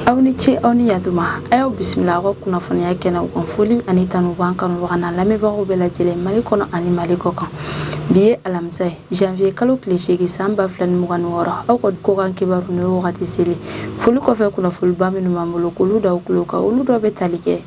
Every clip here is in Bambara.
Aw ni ce, aw ni yatuma. A y'aw bisimila aw ka kunnafoniya kɛnɛw kan. Foli ani tanu b'an kanubaga n'a lamɛnbagaw bɛɛ lajɛlen, Mali kɔnɔ ani Mali kɔ kan. Bi ye alamisa ye, janvier kalo tile 8, san 2026. Aw ka kɔkan kibaru, n'o ye wagati seli. Foli kɔfɛ, kunnafoniba minnu b'an bolo k'olu da aw tulo kan, olu dɔ bɛ tali kɛ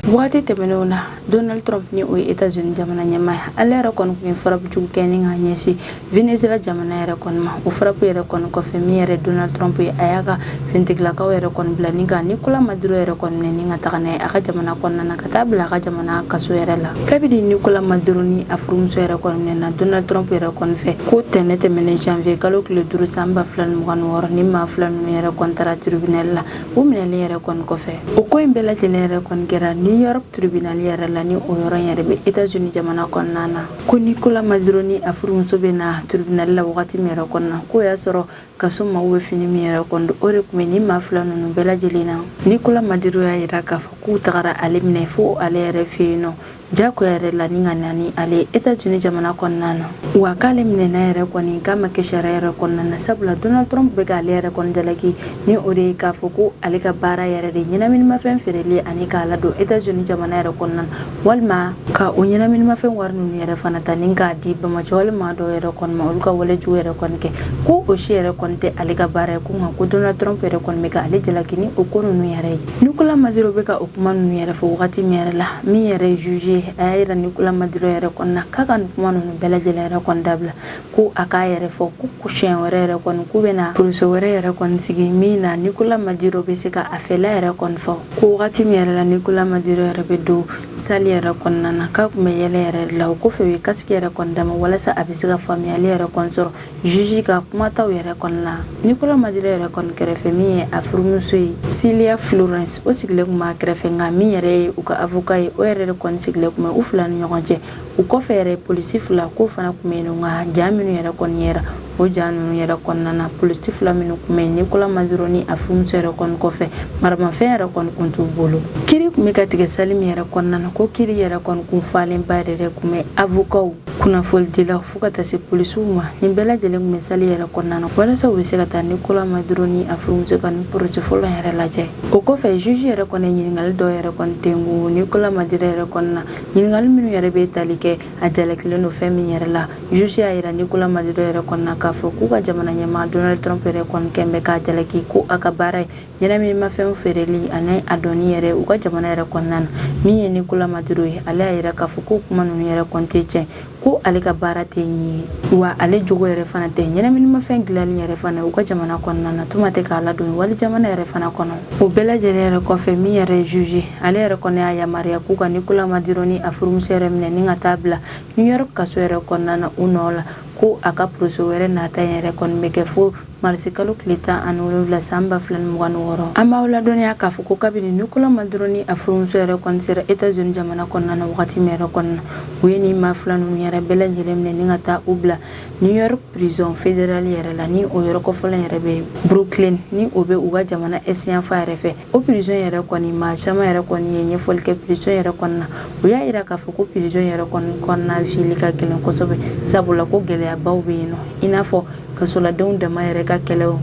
wagati tɛmɛnenw na. Donald Trump, ni o ye États-Unis jamana ɲɛmaa ye, ale yɛrɛ kɔni tun ye frappe jugu kɛ ni ka ɲɛsin Venezuela jamana yɛrɛ kɔni ma. O frappe yɛrɛ kɔni kɔfɛ, min yɛrɛ Donald Trump ye, a y'a ka finitigilakaw yɛrɛ kɔni bila ni ka Nicolas Maduro yɛrɛ kɔni minɛ ni ka taga n'a ye a ka jamana kɔnɔna na, ka taa bila a ka jamana kaso yɛrɛ la. Kabini Nicolas Maduro ni a furumuso yɛrɛ kɔni minɛna Donald Trump yɛrɛ kɔni fɛ, ko tɛnɛ tɛmɛnen janvier kalo tile 5, san 2026, ni maa fila ninnu yɛrɛ kɔni taara tribunal la, u minɛlen yɛrɛ kɔni kɔfɛ. O ko in bɛɛ lajɛlen yɛrɛ kɔni kɛra New York tribunal yɛrɛ la, ni o yɔrɔ in yɛrɛ bɛ États-Unis jamana kɔnɔna na. Ko Nicolas Maduro ni a furumuso bɛ na tribunal la wagati min yɛrɛ kɔnɔna, k'o y'a sɔrɔ kaso maaw bɛ fini min yɛrɛ kɔni don, o de tun bɛ ni maa fila ninnu bɛɛ lajɛlen na. Nicolas Maduro y'a jira k'a fɔ k'u tagara ale minɛ fo ale yɛrɛ fɛ yen nɔ jagoya yɛrɛ la, ni ka na ni ale États-Unis jamana kɔnɔna na. Wa k'ale minɛna yɛrɛ kɔni, k'a ma kɛ sariya yɛrɛ kɔnɔna na, sabula Donald Trump bɛ k'ale yɛrɛ kɔni jalaki, ni o de ye k'a fɔ ko ale ka baara yɛrɛ de ɲɛnaminimafɛn feereli ani k'a ladon États-Unis jamana yɛrɛ kɔnɔna na, walima ka o ɲɛnaminimafɛn wari ninnu yɛrɛ fana ta ni k'a di banbaanciwale maa dɔw yɛrɛ kɔni ma, olu ka wale jugu yɛrɛ kɔni kɛ, ko o si yɛrɛ kɔni tɛ ale ka baara ye. Ko nka ko Donald Trump yɛrɛ kɔni bɛ ka ale jalaki ni o ko ninnu yɛrɛ ye. Nicolas Maduro bɛ ka o kuma ninnu yɛrɛ fɔ wagati min yɛrɛ la, min yɛrɛ ye juge, a y'a yira Nicolas Maduro yɛrɛ kɔni na k'a ka nin kuma ninnu bɛɛ lajɛlen yɛrɛ kɔni dabila, ko a k'a yɛrɛ fɔ ko siɲɛ wɛrɛ yɛrɛ kɔni, k'u bɛna procès wɛrɛ yɛrɛ kɔni sigi min na Nicolas Maduro bɛ se ka a fɛla yɛrɛ kɔni fɔ. Ko wagati min yɛrɛ la Nicolas Maduro yɛrɛ bɛ don salle yɛrɛ kɔnɔna na, k'a tun bɛ yɛlɛ yɛrɛ la. O kɔfɛ, u ye casque yɛrɛ kɔni d'a ma walasa a bɛ se ka faamuyali yɛrɛ kɔni sɔrɔ juge ka kumataw yɛrɛ kɔni la. Nicolas Maduro yɛrɛ kɔni kɛrɛfɛ, min ye a furumuso ye, Cilia Flores, o sigilen tun b'a kɛrɛfɛ. Nka min yɛrɛ ye u ka avocat ye, o yɛrɛ de kɔni sigilen tun bɛ u fila ni ɲɔgɔn cɛ. U kɔfɛ yɛrɛ, polisi fila k'o fana tun bɛ yen. Nka ja minnu yɛrɛ kɔni yɛrɛ, o ja ninnu yɛrɛ kɔnɔna na, polisi fila minnu tun bɛ yen Nicolas Maduro ni a furumuso yɛrɛ kɔni kɔfɛ, maramafɛn yɛrɛ kɔni kun t'u bolo. Kiri tun bɛ ka tigɛ salle min yɛrɛ kɔnɔna na, ko kiri yɛrɛ kɔni kun falenba yɛrɛ de tun bɛ avocatw, kunnafonidilaw, fo ka taa se polisiw ma. Nin bɛɛ lajɛlen tun bɛ salle yɛrɛ kɔnɔna na walasa u bɛ se ka taa Nicolas Maduro ni a furumuso ka nin procès fɔlɔ yɛrɛ lajɛ. O kɔfɛ, juge yɛrɛ kɔni ɲininkali dɔw yɛrɛ kɔni tengu Nicolas Maduro yɛrɛ kɔni na, ɲininkali minnu yɛrɛ bɛ tali kɛ a jalakilen don fɛn min yɛrɛ la. Juge y'a yira Nicolas Maduro yɛrɛ kɔni na k'a fɔ k'u ka jamana ɲɛmaa Donald Trump yɛrɛ kɔni kɛn bɛ k'a jalaki ko a ka baara ye ɲɛnaminimafɛnw feereli ani a dɔnni yɛrɛ u ka jamana yɛrɛ kɔnɔna na. Min ye Nicolas Maduro ye, ale y'a yira k'a fɔ ko kuma ninnu yɛrɛ kɔni tɛ tiɲɛ, ko ale ka baara tɛ nin ye, wa ale jogo yɛrɛ fana tɛ ɲɛnaminimafɛn dilanni yɛrɛ fana u ka jamana kɔnɔna na, tuma tɛ k'a ladon wali jamana yɛrɛ fana kɔnɔ. O bɛɛ lajɛlen yɛrɛ kɔfɛ, min yɛrɛ ye juge, ale yɛrɛ kɔni y'a yamaruya k'u ka Nicolas Maduro ni a furumuso yɛrɛ minɛ ni ka taa bila New York kaso yɛrɛ kɔnɔna na u nɔ la, ko a ka procès wɛrɛ nata yɛrɛ kɔni bɛ kɛ fo marisi kalo tile 17, san 2026. An b'aw ladɔnniya k'a fɔ ko kabini Nicolas Maduro ni a furumuso yɛrɛ kɔni sera États-Unis jamana kɔnɔna na wagati min yɛrɛ kɔnɔna na, u ye nin maa fila ninnu yɛrɛ bɛɛ lajɛlen minɛ ni ka taa u bila New York prison fédérale yɛrɛ la, ni o yɔrɔ kɔfɔlɔ yɛrɛ bɛ Brooklyn, ni o bɛ u ka jamana est yanfan yɛrɛ fɛ. O prison yɛrɛ kɔni, maa caman yɛrɛ kɔni ye ɲɛfɔli kɛ prison yɛrɛ kɔnɔna na. U y'a yira k'a fɔ ko prison yɛrɛ kɔni kɔnɔna fili ka gɛlɛn kosɛbɛ, sabula ko gɛlɛyabaw bɛ yen nɔ, i n'a fɔ kasoladenw dama yɛrɛ ka kɛlɛw,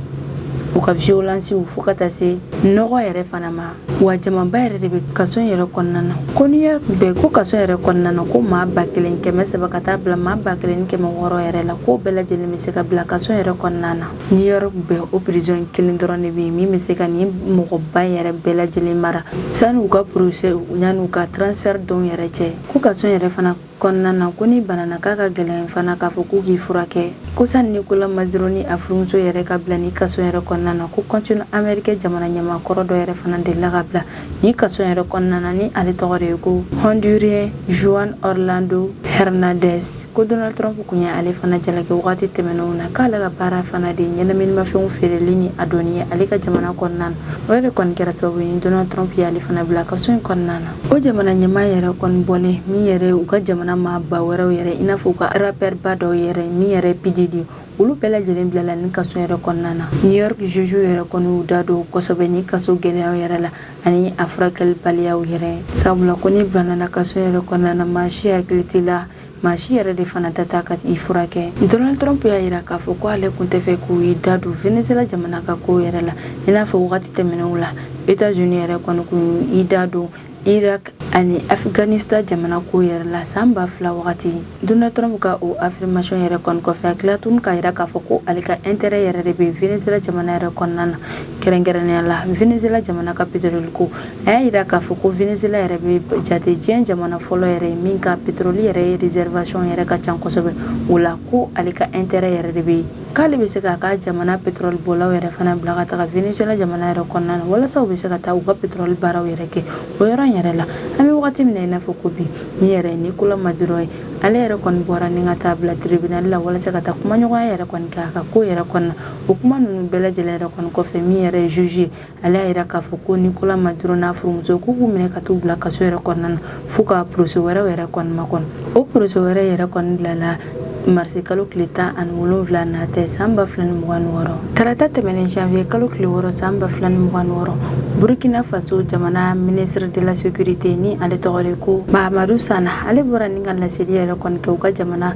u ka violencew, fo ka taa se nɔgɔ yɛrɛ fana ma. Wa jamaba yɛrɛ de bɛ kaso yɛrɛ kɔnɔna na. Ko New York bɛɛ, ko kaso yɛrɛ kɔnɔna na, ko maa 1300 ka taa bila maa 1600 yɛrɛ la, k'o bɛɛ lajɛlen bɛ se ka bila kaso yɛrɛ kɔnɔna na. New York bɛɛ, o prison kelen dɔrɔn de bɛ yen min bɛ se ka nin mɔgɔba yɛrɛ bɛɛ lajɛlen mara sani u ka procès, yanni u ka transfert dɔw yɛrɛ cɛ. Ko kaso yɛrɛ fana kɔnɔna na, ko ni banana, k'a ka gɛlɛn fana k'a fɔ k'u k'i furakɛ. Ko sani Nicolas Maduro ni a furumuso yɛrɛ ka bila ni kaso yɛrɛ kɔnɔna na, ko continent américain jamana ɲɛmaa kɔrɔ dɔ yɛrɛ fana delila ka bila ni kaso yɛrɛ kɔnɔna na, ni ale tɔgɔ de ye ko Hondurien Juan Orlando Hernandez. Ko Donald Trump kun ye ale fana jalaki wagati tɛmɛnenw na k'ale ka baara fana de ɲɛnaminimafɛnw feereli ni a donni ye ale ka jamana kɔnɔna na. O yɛrɛ kɔni kɛra sababu ye ni Donald Trump ye ale fana bila kaso in kɔnɔna na. O jamana ɲɛmaa yɛrɛ kɔni bɔlen, min yɛrɛ u ka jamana maaba wɛrɛw yɛrɛ, i n'a fɔ u ka rappeur ba dɔw yɛrɛ, min yɛrɛ P Diddy, olu bɛɛ lajɛlen bilala ni kaso yɛrɛ kɔnɔna na. New York juge yɛrɛ kɔni y'u da don kosɛbɛ ni kaso gɛlɛyaw yɛrɛ la ani a furakɛlibaliyaw yɛrɛ, sabula ko ni bilana kaso yɛrɛ kɔnɔna na, maa si hakili t'i la. Maa si yɛrɛ de fana tɛ taa ka i furakɛ. Donald Trump y'a jira k'a fɔ ko ale kun tɛ fɛ k'u i da don Venezuela jamana ka ko yɛrɛ la, i n'a fɔ wagati tɛmɛnenw la, États-Unis yɛrɛ kɔni kun i da don Irak ani Afghanistan jamana ko yɛrɛ la san 2000 wagati. Donald Trump ka o affirmation yɛrɛ kɔni kɔfɛ, a tila tun k'a jira k'a fɔ ko ale ka intérêt yɛrɛ de bɛ Venezuela jamana yɛrɛ kɔnɔna na, kɛrɛnkɛrɛnnenya la Venezuela jamana ka pétrole ko. A y'a jira k'a fɔ ko Venezuela yɛrɛ bɛ jate diɲɛ jamana fɔlɔ yɛrɛ ye min ka pétrole yɛrɛ ye réservation yɛrɛ ka ca kosɛbɛ. O la ko ale ka intérêt yɛrɛ de bɛ yen, k'ale bɛ se k'a ka jamana pétrole bɔlaw yɛrɛ fana bila ka taga Venezuela jamana yɛrɛ kɔnɔna na, walasa u bɛ se ka taa u ka pétrole baaraw yɛrɛ kɛ o yɔrɔ in yɛrɛ la. An bɛ wagati min na i n'a fɔ ko bi, min yɛrɛ ye Nicolas Maduro ye, ale yɛrɛ kɔni bɔra ni ka taa bila tribunal la walasa ka taa kumaɲɔgɔnya yɛrɛ kɔni kɛ a ka ko yɛrɛ kɔnɔna. O kuma ninnu bɛɛ lajɛlen yɛrɛ kɔni kɔfɛ, min yɛrɛ ye juge ye, ale y'a jira k'a fɔ ko Nicolas Maduro n'a furumuso, k'u k'u minɛ ka t'u bila kaso yɛrɛ kɔnɔna na fo ka procès wɛrɛw yɛrɛ kɔni makɔnɔ. O procès wɛrɛ yɛrɛ kɔni bilala marisi kalo tile 17 nata san 2026. Tarata tɛmɛnen, janvier kalo tile 6 san 2026, Burkina Faso jamana ministre de la sécurité, ni ale tɔgɔ de ko Mahamadu Sana, ale bɔra ni ka laseli yɛrɛ kɔni kɛ u ka jamana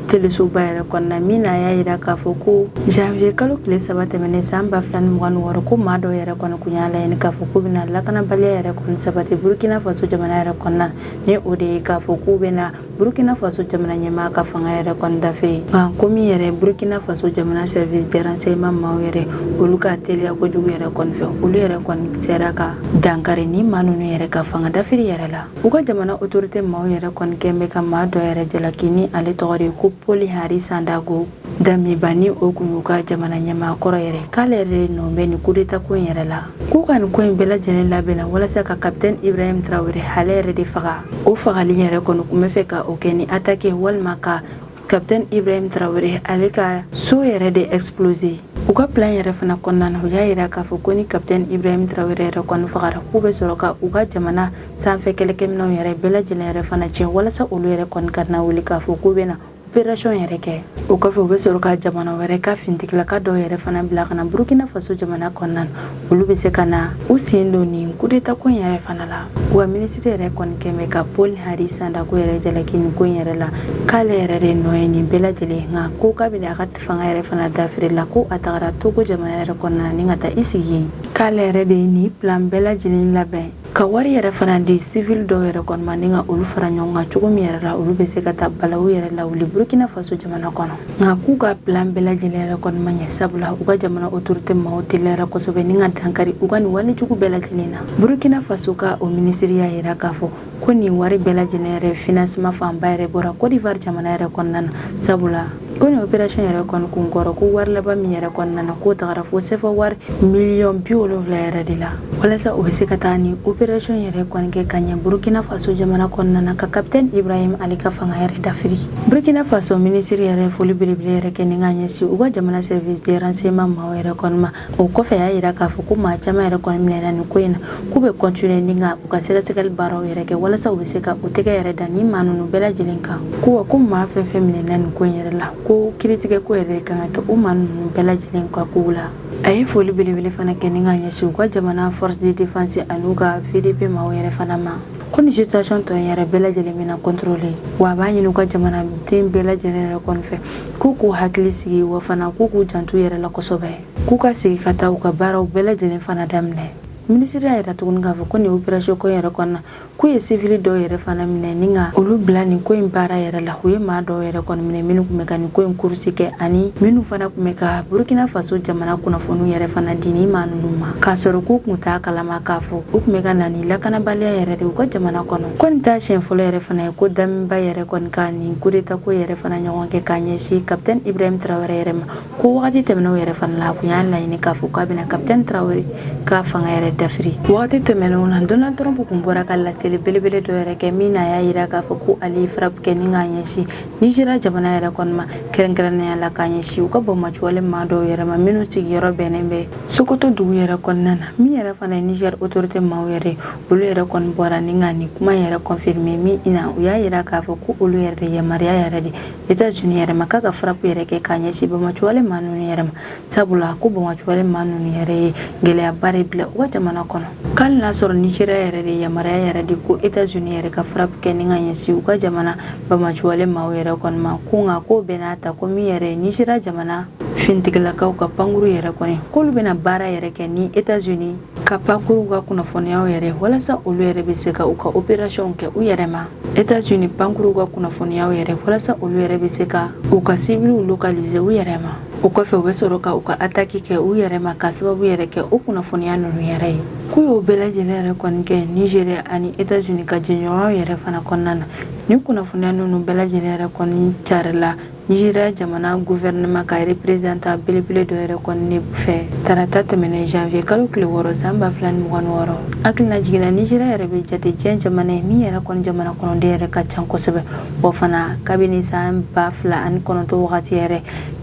telesoba yɛrɛ kɔnɔna, min na a y'a jira k'a fɔ ko janvier kalo tile 3 tɛmɛnen san 2026, ko maa dɔw yɛrɛ kɔni kun y'a laɲini k'a fɔ k'u bɛna lakanabaliya yɛrɛ kɔni sabati Burkina Faso jamana yɛrɛ kɔnɔna, ni o de ye k'a fɔ k'u bɛna Burkina Faso jamana ɲɛmaa ka fanga yɛrɛ kɔni dafiri. Nka ko min yɛrɛ Burkina Faso jamana service de renseignement maaw yɛrɛ, olu ka teliya kojugu yɛrɛ kɔni fɛ, olu yɛrɛ kɔni sera ka dankari ni maa ninnu yɛrɛ ka fanga dafiri yɛrɛ la. U ka jamana autorité maaw yɛrɛ kɔni kɛn bɛ ka maa dɔ yɛrɛ jalaki, ni ale tɔgɔ de ye ko Paul Henri Sandaogo Damiba, ni o kun y'u ka jamana ɲɛmaa kɔrɔ yɛrɛ, k'ale yɛrɛ de nɔ bɛ nin coup d'état ko in yɛrɛ la, k'u ka nin ko in bɛɛ lajɛlen labɛnna walasa ka capitaine Ibrahim Traoré ale yɛrɛ de faga. O fagali yɛrɛ kɔni kun bɛ fɛ ka o kɛ ni attaque walima ka capitaine Ibrahim Traoré ale ka so yɛrɛ de exploser. U ka plan yɛrɛ fana kɔnɔna na, u y'a yira k'a fɔ ko ni capitaine Ibrahim Traoré yɛrɛ kɔni fagara, k'u bɛ sɔrɔ ka u ka jamana sanfɛ kɛlɛkɛminɛnw yɛrɛ bɛɛ lajɛlen yɛrɛ fana tiɲɛ, walasa olu yɛrɛ kɔni ka na wuli k'a fɔ k'u bɛna opération yɛrɛ kɛ. O kɔfɛ, u bɛ sɔrɔ ka jamana wɛrɛ ka finitigilaka dɔw yɛrɛ fana bila ka na Burkina Faso jamana kɔnɔna na, olu bɛ se ka na u sen don nin coup d'état ko in yɛrɛ fana la. Wa minisiri yɛrɛ kɔni kɛn bɛ ka Paul Henri Sandaogo yɛrɛ jalaki nin ko in yɛrɛ la, k'ale yɛrɛ de nɔ ye nin bɛɛ lajɛlen. Nka ko kabini a ka fanga yɛrɛ fana dafiri la, ko a tagara Togo jamana yɛrɛ kɔnɔna na ni ka taa i sigi yen, k'ale yɛrɛ de ye nin plan bɛɛ lajɛlen labɛn, ka wari yɛrɛ fana di civil dɔw yɛrɛ kɔni ma, ni ka olu fara ɲɔgɔn kan cogo min yɛrɛ la olu bɛ se ka taa balawu yɛrɛ lawuli Burkina Faso jamana kɔnɔ. Nka k'u ka plan bɛɛ lajɛlen yɛrɛ kɔni ma ɲɛ, sabula u ka jamana autorité maaw teliyara kosɛbɛ ni ka dankari u ka nin walejugu bɛɛ lajɛlen na. Burkina Faso ka o minisiri y'a yira k'a fɔ ko nin wari bɛɛ lajɛlen yɛrɛ financement fanba yɛrɛ bɔra Côte d'Ivoire jamana yɛrɛ kɔnɔna na, sabula ko nin opération yɛrɛ kɔni kun kɔrɔ, ko wari laban min yɛrɛ kɔnɔna na, k'o tagara fo sefa wari miliyɔn 70 yɛrɛ de la, walasa u bɛ se ka taa ni opération yɛrɛ kɔni kɛ ka ɲɛ Burkina Faso jamana kɔnɔna na, ka capitaine Ibrahim ale ka fanga yɛrɛ dafiri. Burkina Faso minisiri yɛrɛ foli belebele yɛrɛ kɛ ni ka ɲɛsin u ka jamana service de renseignement maaw yɛrɛ kɔni ma. O kɔfɛ, y'a yira k'a fɔ ko maa caman yɛrɛ kɔni minɛna nin ko in na, k'u bɛ continuer ni ka u ka sɛgɛsɛgɛli baaraw yɛrɛ kɛ, walasa u bɛ se ka u tɛgɛ yɛrɛ da ni maa ninnu bɛɛ lajɛlen kan, ko wa ko maa fɛn fɛn minɛna nin ko in yɛrɛ la, ko kiiritigɛ ko yɛrɛ kan ka kɛ o maa ninnu bɛɛ lajɛlen ka kow la. A ye foli belebele fana kɛ ni ka ɲɛsin u ka jamana force de défense an'u ka VDP maaw yɛrɛ fana ma, ko ni situation tɔ in yɛrɛ bɛɛ lajɛlen bɛna contrôler. Wa a b'a ɲini u ka jamanaden bɛɛ lajɛlen yɛrɛ kɔni fɛ k'u k'u hakili sigi, wa fana k'u k'u janto u yɛrɛ la kosɛbɛ, k'u ka segin ka taa u ka baaraw bɛɛ lajɛlen fana daminɛ. Minisiri y'a yira tuguni k'a fɔ ko nin opération ko in yɛrɛ kɔnɔna, k'u ye civil dɔw yɛrɛ fana minɛ ni ka olu bila nin ko in baara yɛrɛ la. U ye maa dɔw yɛrɛ kɔni minɛ minnu tun bɛ ka nin ko in course kɛ, ani minnu fana tun bɛ ka Burkina Faso jamana kunnafoniw yɛrɛ fana di ni maa ninnu ma, k'a sɔrɔ k'u kun t'a kalama k'a fɔ u tun bɛ ka na ni lakanabaliya yɛrɛ de u ka jamana kɔnɔ. Ko nin t'a siɲɛ fɔlɔ yɛrɛ fana ye ko Damiba yɛrɛ kɔni ka nin coup d'état ko yɛrɛ fana ɲɔgɔn kɛ k'a ɲɛsin capitaine Ibrahim Traoré yɛrɛ ma, ko wagati tɛmɛnenw yɛrɛ fana la, a kun y'a laɲini k'a fɔ k'a bɛna capitaine Traoré ka fanga yɛrɛ dafiri. Wagati tɛmɛnenw na, Donald Trump kun bɔra ka laseli belebele dɔ yɛrɛ kɛ, min na a y'a yira k'a fɔ ko ale ye frappe kɛ ni k'a ɲɛsin Nigeria jamana yɛrɛ kɔni ma, kɛrɛnkɛrɛnnenya la k'a ɲɛsin u ka banbaanciwale maa dɔw yɛrɛ ma minnu sigiyɔrɔ bɛnnen bɛ Sokoto dugu yɛrɛ kɔnɔna na. Min yɛrɛ fana ye Niger autorité maaw yɛrɛ, olu yɛrɛ kɔni bɔra ni ka nin kuma yɛrɛ confirmer, min na u y'a yira k'a fɔ ko olu yɛrɛ de yamaruya yɛrɛ di États-Unis yɛrɛ ma k'a ka frappe yɛrɛ kɛ k'a ɲɛsin banbaanciwale maa ninnu yɛrɛ ma, sabula ko banbaanciwale maa ninnu yɛrɛ ye gɛlɛyaba de bila u ka jamana. jamana kɔnɔ. K'ali n'a sɔrɔ Nigeria yɛrɛ de yamaruya yɛrɛ di ko Etats-Unis yɛrɛ ka frappe kɛ ni ka ɲɛsin u ka jamana banbaanciwale maaw yɛrɛ kɔni ma, ko nka k'o bɛɛ n'a ta, ko min yɛrɛ ye Nigeria jamana fintigilakaw ka pankuru yɛrɛ kɔni, k'olu bɛna baara yɛrɛ kɛ ni Etats-Unis ka pankuruw ka kunnafoniyaw yɛrɛ walasa olu yɛrɛ bɛ se ka u ka opération kɛ u yɛrɛ ma. Etats-Unis pankuruw ka kunnafoniyaw yɛrɛ walasa olu yɛrɛ bɛ se ka u ka cibles localiser u yɛrɛ ma. O kɔfɛ, u bɛ sɔrɔ ka u ka attaque kɛ u yɛrɛ ma, ka sababu yɛrɛ kɛ o kunnafoniya ninnu yɛrɛ ye. K'u y'o bɛɛ lajɛlen yɛrɛ kɔni kɛ Nigeria ani Etats-Unis ka jɛɲɔgɔnya yɛrɛ fana kɔnɔna na. Ni kunnafoniya ninnu bɛɛ lajɛlen yɛrɛ kɔni carila Nigeria jamana gouvernement ka représentant belebele dɔ yɛrɛ kɔni fɛ tarata tɛmɛnen, janvier kalo tile 6, san 2026. Hakilina jiginna, Nigeria yɛrɛ bɛ jate diɲɛ jamana ye min yɛrɛ kɔni jamana kɔnɔden yɛrɛ ka ca kosɛbɛ. Wa fana, kabini san 2009 wagati yɛrɛ,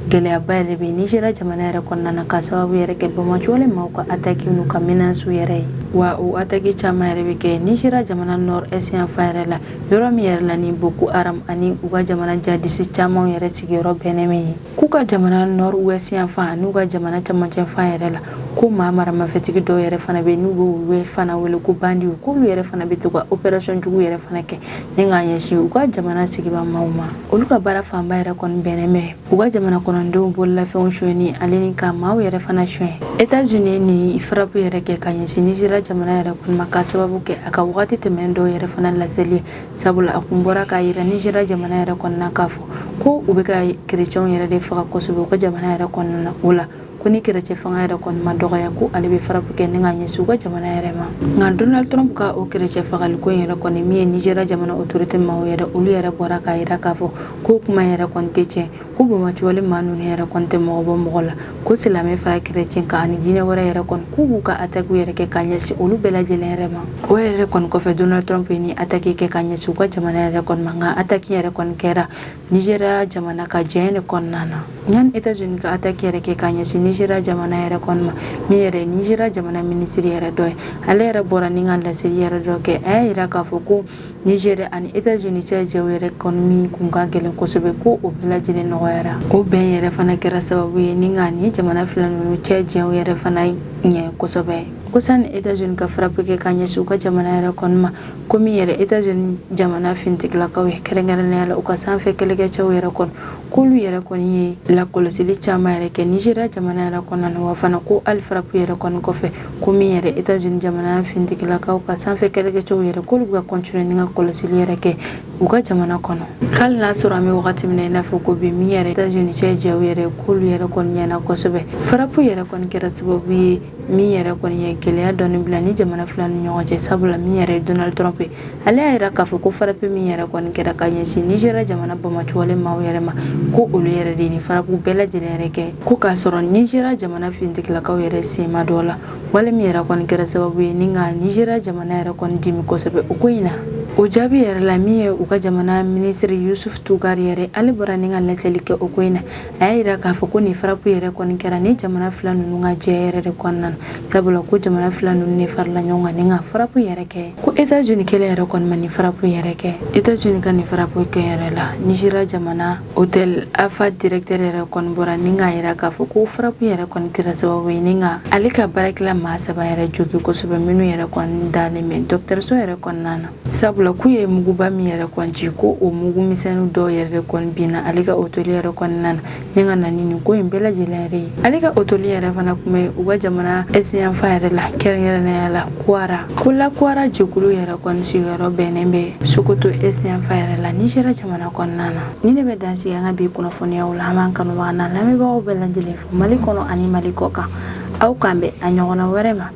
gɛlɛyaba yɛrɛ bɛ Nigeria jamana yɛrɛ kɔnɔna na, ka sababu yɛrɛ kɛ banbaanciwale maaw ka attaque n'u ka menaces yɛrɛ ye. Wa o attaque caman yɛrɛ bɛ kɛ Nigeria jamana nord est yanfan yɛrɛ la, yɔrɔ min yɛrɛ la ni Boko Haram ani u ka jamana jihadiste caman yɛrɛ sigiyɔrɔ bɛnnen min ye. K'u ka jamana nord ouest yanfan n'u ka jamana camancɛ fan yɛrɛ la, ko maa maramafɛntigi dɔw yɛrɛ fana bɛ, n'u bɛ olu fana wele ko bandits, k'olu yɛrɛ fana bɛ to ka opération jugu yɛrɛ fana kɛ ni k'a ɲɛsin u ka jamana sigiba maaw ma. Olu ka baara fanba yɛrɛ kɔni bɛnnen bɛ u ka jamana kɔnɔdenw bololafɛnw sonyɛni ale ni ka maaw yɛrɛ fana sonyɛ. Etats-Unis ni frappe yɛrɛ kɛ ka ɲɛsin Nigeria jamana yɛrɛ kɔni ma, ka sababu kɛ a ka wagati tɛmɛnen dɔw yɛrɛ fana laseli ye, sabula a kun bɔra k'a yira Nigeria jamana yɛrɛ kɔnɔna k'a fɔ ko u bɛ ka kerecɛnw yɛrɛ de faga kosɛbɛ u ka jamana yɛrɛ kɔnɔna na. O la, ko ni kerecɛn fanga yɛrɛ kɔni ma dɔgɔya, ko ale bɛ frappe kɛ ni ka ɲɛsin u ka jamana yɛrɛ ma. Nka Donald Trump ka o kerecɛn fagaliko in yɛrɛ kɔni, min ye Nigeria jamana autorité maaw yɛrɛ, olu yɛrɛ bɔra k'a yira k'a fɔ ko kuma yɛrɛ kɔni tɛ tiɲɛ, ko banbaanciwale maa ninnu yɛrɛ kɔni tɛ mɔgɔ bɔ mɔgɔ la, ko silamɛ fara kerecɛn kan ani diinɛ wɛrɛ yɛrɛ kɔni, k'u b'u ka attaque yɛrɛ kɛ ka ɲɛsin olu bɛɛ lajɛlen yɛrɛ ma. O yɛrɛ kɔni kɔfɛ, Donald Trump ye ni attaque kɛ ka ɲɛsin u ka jamana yɛrɛ kɔni ma. Nka attaque yɛrɛ kɔni kɛra Nigeria jamana ka jɛn de kɔnɔna na. Yanni États-Unis ka attaque yɛrɛ kɛ ka ɲɛsin Nigeria jamana yɛrɛ kɔni ma, min yɛrɛ ye Nigeria jamana minisiri yɛrɛ dɔ ye, ale yɛrɛ bɔra ni ka laseli yɛrɛ dɔ kɛ. A y'a yira k'a fɔ ko Nigeria ani États-Unis cɛ jɛw yɛrɛ kɔni min kun ka gɛlɛn kosɛbɛ, ko o bɛɛ lajɛlen nɔgɔyara. O bɛn yɛrɛ fana kɛra sababu ye ni ka ni jamana fila ninnu cɛ jɛw yɛrɛ fana ɲɛ kosɛbɛ. Ko sani États-Unis ka frappe kɛ ka ɲɛsin u ka jamana yɛrɛ kɔni ma, ko min yɛrɛ États-Unis jamana finitigilakaw ye, kɛrɛnkɛrɛnnenya la u ka sanfɛ kɛlɛkɛcɛw yɛrɛ kɔni, k'olu yɛrɛ kɔni ye lakɔlɔsili caman yɛrɛ kɛ Nigeria jamana yɛrɛ kɔnɔna na. Wa fana, ko hali frappe yɛrɛ kɔni kɔfɛ, ko min yɛrɛ États-Unis jamana finitigilakaw ka sanfɛ kɛlɛkɛcɛw yɛrɛ, k'olu bɛ ka continuer ni ka kɔlɔsili yɛrɛ kɛ u ka jamana kɔnɔ. K'ali n'a sɔrɔ an bɛ wagati min na i n'a fɔ ko bi, min yɛrɛ États-Unis cɛ jɛw yɛrɛ, k'olu yɛrɛ kɔni ɲɛna kosɛbɛ. Frappe yɛrɛ kɔni kɛra sababu ye min yɛrɛ kɔni ye gɛlɛya dɔɔni bila ni jamana fila ni ɲɔgɔn cɛ, sabula min yɛrɛ ye Donald Trump ye, ale y'a yira k'a fɔ ko frappe min yɛrɛ kɔni kɛra ka ɲɛsin Nigeria jamana banbaanciwale maaw yɛrɛ ma, ko olu yɛrɛ de ni frappe bɛɛ lajɛlen yɛrɛ kɛ, ko k'a sɔrɔ Nigeria jamana finitigilakaw yɛrɛ sen ma dɔ la. Wale min yɛrɛ kɔni kɛra sababu ye ni ka Nigeria jamana yɛrɛ kɔni dimi kosɛbɛ o ko in na. O jaabi yɛrɛ la, min ye u ka jamana minisiri Yusuf Tugari yɛrɛ, ale bɔra ni ka laseli kɛ o ko in na. A y'a yira k'a fɔ ko nin frappe yɛrɛ kɔni kɛra ni jamana fila ninnu ka jɛ yɛrɛ de kɔnɔna na, sabula ko jamana fila ninnu de farala ɲɔgɔn kan ni ka frappe yɛrɛ kɛ, ko États-Unis kelen yɛrɛ kɔni ma nin frappe yɛrɛ kɛ. États-Unis ka nin frappe kɛ yɛrɛ la, Nigeria jamana hôtel Afa directeur yɛrɛ kɔni bɔra ni k'a yira k'a fɔ ko frappe yɛrɛ kɔni kɛra sababu ye ni ka ale ka baarakɛla maa saba yɛrɛ jogin kosɛbɛ, minnu yɛrɛ kɔni dalen bɛ dɔgɔtɔrɔso yɛrɛ kɔnɔna na, sabula k'u ye muguba min yɛrɛ kɔni ci, ko o mugu misɛnnin dɔw yɛrɛ de kɔni binna ale ka hôtel yɛrɛ kɔnɔna na ni ka na ni nin ko in bɛɛ lajɛlen yɛrɛ ye. Ale ka hôtel yɛrɛ fana tun bɛ u ka jamana est yanfan yɛrɛ la, kɛrɛnkɛrɛnnenya la Kwara. Ko Lakurawa jɛkulu yɛrɛ kɔni sigiyɔrɔ bɛnnen bɛ Sokoto est yanfan yɛrɛ la, Nizeriya jamana kɔnɔna na. Ni ne bɛ dan sigi an ka bi kunnafoniyaw la. An b'an kanubaga n'an lamɛnbagaw bɛɛ lajɛlen fo Mali kɔnɔ ani Mali kɔ kan. Aw k'an bɛn a ɲɔgɔnna wɛrɛ ma.